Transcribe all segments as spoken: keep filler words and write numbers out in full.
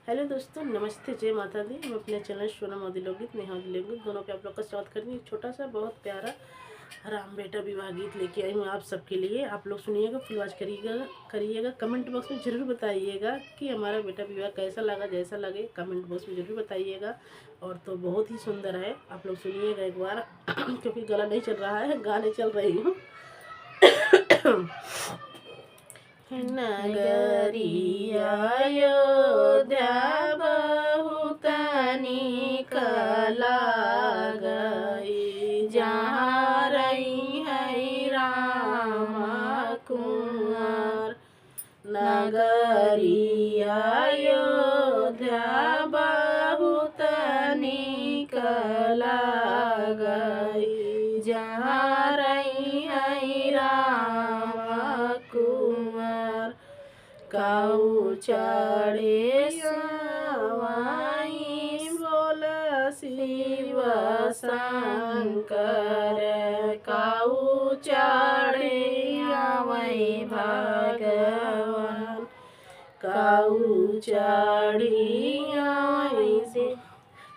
हेलो दोस्तों, नमस्ते, जय माता दी। हम अपने चैनल सोनम अवधी लोकगीत, नेहा अवधी लोकगीत दोनों पे आप लोग का स्वागत करती हूँ। एक छोटा सा बहुत प्यारा राम बेटा विवाह गीत लेके आई हूँ आप सबके लिए। आप लोग सुनिएगा, फुल वॉच करिएगा, करिएगा। कमेंट बॉक्स में ज़रूर बताइएगा कि हमारा बेटा विवाह कैसा लगा। जैसा लगे कमेंट बॉक्स में ज़रूर बताइएगा। और तो बहुत ही सुंदर है, आप लोग सुनिएगा एक बार क्योंकि गला नहीं चल रहा है, गाने चल रही हूँ। नगरी अयोध्या बहुत नीक लागै, जहाँ रही है राम कुंवर। नगरी अयोध्या बहुत नीक लागै, जहाँ रही है राम कुंवर। काऊ चढ़े सवाई बोल शिव शंकर, काऊ चढ़े आवै भगवान, काऊ चढ़े आवै से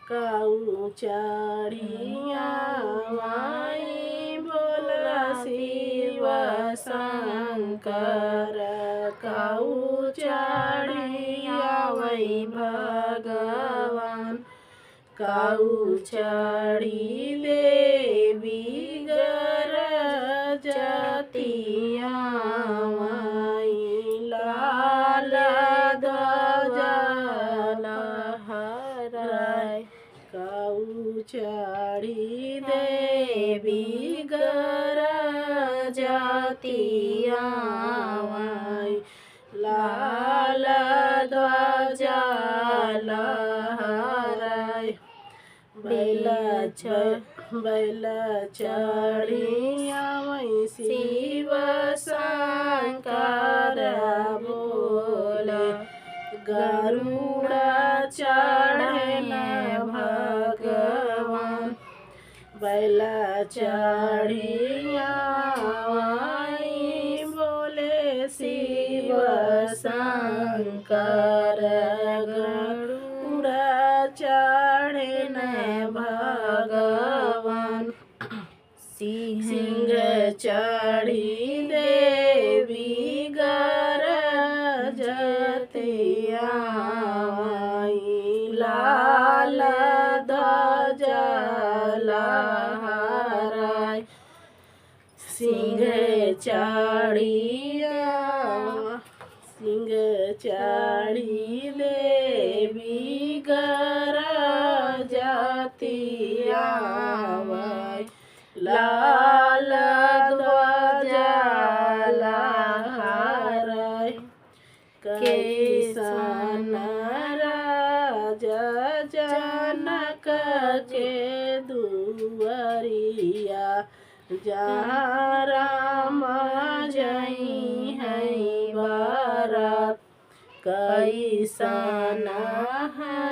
काऊ चढ़ी आवै बोल शिव शंकर, काऊ चढ़ी आवै भगवान, काऊ चढ़ी देवी गरजती आवै लाल ध्वजा लहराय। काऊ चढ़ी देवी गरजती आवै, लाल ध्वजा लहराय। बैल च-, बैल चढ़ी आवै शिव शंकर बोल, गरुड़ चढ़न भगवान। बैल चढ़ी आवै बोल शिव शंकर, गरुड़ चढ़न भगवान। सिंह सिंह चढ़ी देवी गरजती आवै, लाल ध्वजा लहराय। सिंह चढ़ी आ-, सिंह चढ़ी देवी गरजती आवै, लाल ध्वजा लहराय। कइसन राजा जनक के दुआरिया, जहाँ राम जइहैं बरत। कइसन है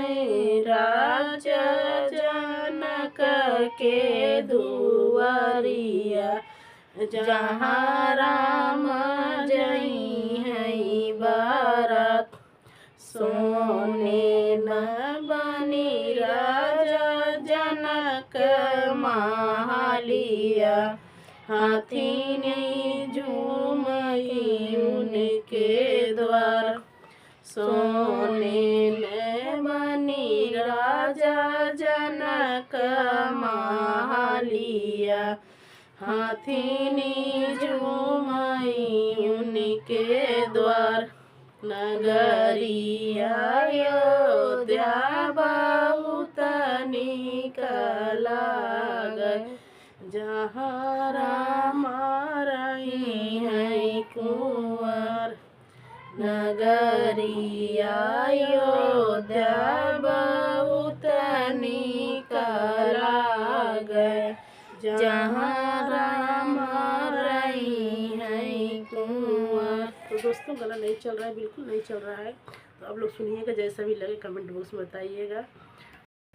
राजा जनक के दुआरिया, जहाँ राम जइहैं बरत। सोने न बनी राजा जनक महलिया, हथिनी झूमई उनके द्वार। सोने न बनी राजा जनक महलिया, हथिनी झूमई उनके द्वार। नगरी अयोध्या बहुत नीक लागै, जहाँ राम रहिहैं कुँवर। नगरी अयोध्या बहुत नीक लागै, जहाँ राम रहिहैं कुँवर। तो दोस्तों, गला नहीं चल रहा है, बिल्कुल नहीं चल रहा है। तो आप लोग सुनिएगा, जैसा भी लगे comment box में बताइएगा।